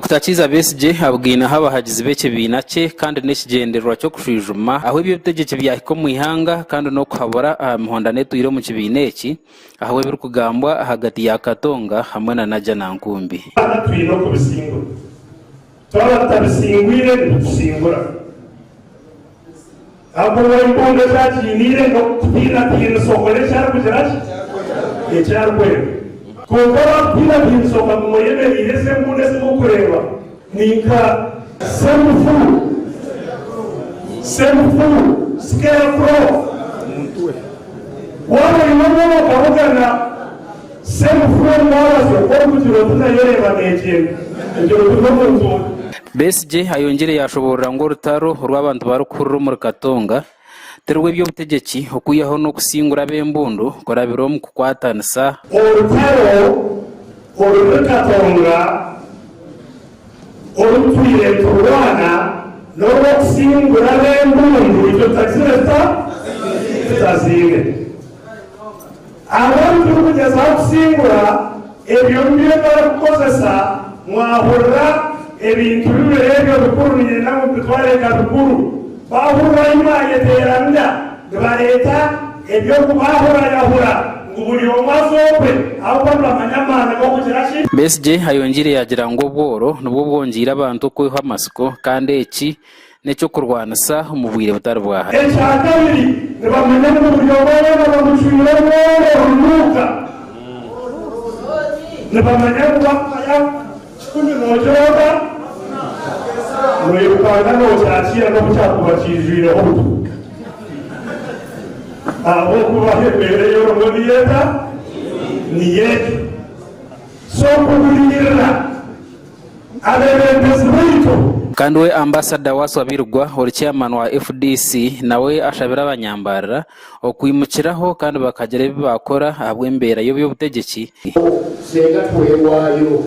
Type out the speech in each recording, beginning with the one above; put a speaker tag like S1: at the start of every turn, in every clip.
S1: Dokita Kiiza Besigye abugaine aho abahagizi b'ekibiina kye kandi n'ekigyendererwa ky'okushwijuma ahu eby'obutegyeki byahika omu ihanga kandi n'okuhabura aha mihondano etwire omu kibiina eki ahabw'ebirikugambwa ahagati ya Katonga hamwe na Najjanankumbi.
S2: Twine okubisingura. Twaba tutabisingwire nibitusingura. Ahabw'okuba embundu eki akiiniire n'okukutiinatiinisa okore eki arikugira ki? Eki arikwenda. Kwonka waakutiinatiinisa okaguma oyemereire ezi embundu ezi murikureeba ni nka semufu, semufu, scarecrow. Waaba oine obwoba okabugana semufu omwabazi oku orikugira oti nayo reeba neegyenda, ogira oti n'omuntu ondi.
S1: Besigye ayongyire yaashoboorora ngu orutaro oru abantu barikuhurira omuri Katonga ti rw'eby'obutegyeki okwihaho n'okusingura ab'embundu kurabira omu kukwatanisa.
S2: Orutaro oruri Katonga oru tutwire niturwana n'orw'okusingura ab'embundu itwe tutagizire tuta? Tutaziine. Abo abu turikugyezaho kusingura, ebyo nibyo barikukozesa. Mwahurira ebintu bibiri ebyo bikuru, niinyenda ngu mbitware nka bikuru. Baahurira ahi mwayeteeranira, nibareeta eby'okubahurayahura ngu buri omwe aze okwe, ahabw'okuba nibamanya amaani g'okugira ki?
S1: Besigye ayongyeire yaagira ngu obworo nibwo bwongyeire abantu okwehwa amatsiko kandi eki n'eky'okurwanisa omu bwire butari bwa hare.
S2: Ekyakabiri, nibamanya ngu buri omwe weena bamucwire omworo orunuuka. Nibamanya ngu bakuhayo kikumi noogira ota? Noirukanga nookyakiira n'obu kyakuba kiijwireho obutuuka. Ahabw'okuba embeera ei orimu niyo eta? Niyo egyo. So okuguriirira. Abeebembezi baitu.
S1: Kandi we Ambasada Wasswa Birigwa ori Chairman wa FDC nawe ashabire abanyambarira okwimukiraho kandi bakagira ebi baakora ahabw'embeera y'eby'obutegyeki.
S3: Senga twewaayo,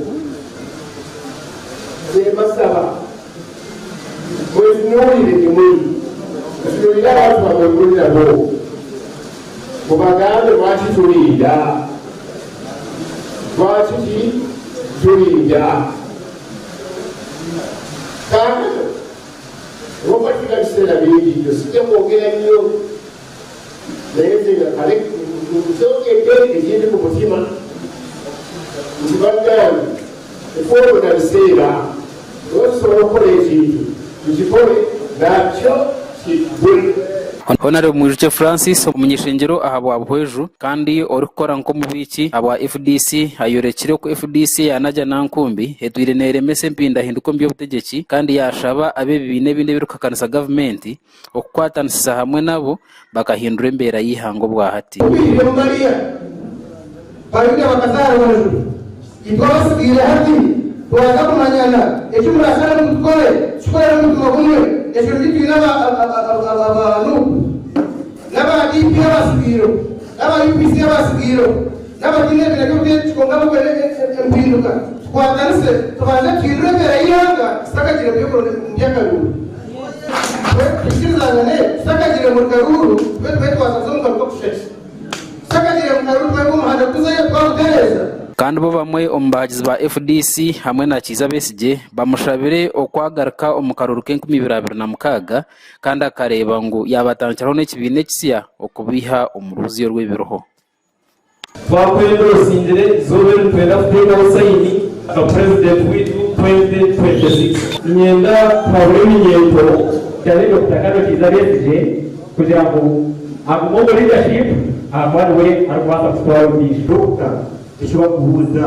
S3: nze mbasaba mwetunuulire gye muli, mutunuulire abantu bammwe muli nabo, mubagambe lwaki tulinda. Lwaki ki tulinda? Kaakano, olw'okuba tulina biseera bingi nnyo, sijja kwogera nnyo, naye nze nga kale nkyogedde ekindi ku mutima nti bannange tetwonoona biseera, oba tusobola okukola ekintu tukikole nakyo kiggwe.
S1: Honarebo Mwijukye Francis omuny'ishengyero ahabwa Buhweju kandi orikukora nk'omubiiki ahabwa FDC ayorekire oku FDC eya Najjanankumbi etwire neeremesa empindahinduka omu by'obutegyeki kandi yaashaba ab'ebibiina ebindi ebirikuhakanisa gavumenti okukwatanisiza hamwe nabo bakahindura embeera y'eihanga obwahati.
S3: Omu Mariya, Bayuda bakazaarwa rubaju. Itwe abasigaire hati twaza kumanyana, eki murasharamu ngu tukore, tukikore n'omutima gumwe. Ekyo nikyo twine aba nup n'aba DP abasigaireho, n'aba UPC abasigaireho, n'abataine ebibiina by'obutegyeki kwonka abarikwenda empinduka. Tukwatanise tubanze tuhindure embeera y'eihanga tutakagiire omu by'akaruuru. Twikirizangane tutakagiire omuri karuuru tube tube twaza kuza omu karuuru k'okushusha ki.
S1: Kandi bo bamwe omu bahagizi ba FDC hamwe na Kiiza Besigye bamushabire okwagaruka omu karuuru k'enkumi ibiri 26 kandi akareeba ngu yabatandikiraho n'ekibiina ekisya okubaiha omu ruhuzyo rw'ebiriho.
S4: Twakwenda osingire eizooba eri nitwenda kuteekaho sayini nka Purezidenti waitu 2026. Niinyenda tuhabure eminyeeto tushabe Dokita Kano Kiiza Besigye kugira ngu Agume omu leadership ahakuba niwe arikubaasa kututwara omu maisho.
S5: Doctor eki bakubuuza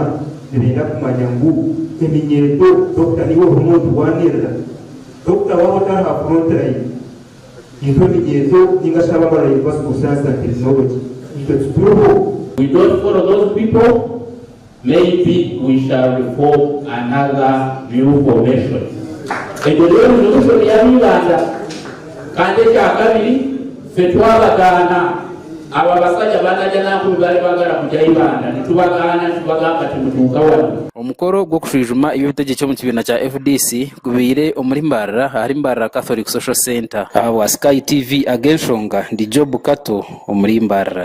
S5: nibenda kumanya ngu eminyeeto Doctor niiwe orimu noturwanirira? Doctor waaba otari aha front line itwe eminyeeto ninga shi abamara University of Science and Technology itwe tituriho?
S6: We don't follow those people, maybe we shall reform another new formation. Egyo niyo resolution y'ab'Ibanda. Kandi ekyakabiri, ffe twabagaana, abo abasajja ba Najjanankumbi baali baagala kugya Ibanda, nitubagaana nitubagamba timutuuka wano.
S1: Omukoro gw'okushwijuma eby'obutegyeki omu kibiina kya FDC gubaire omuri Mbarara ahari Mbarara Catholic Social Centre. Ahabwa Sky TV ag'enshonga, ndi Job Kato omuri Mbarara.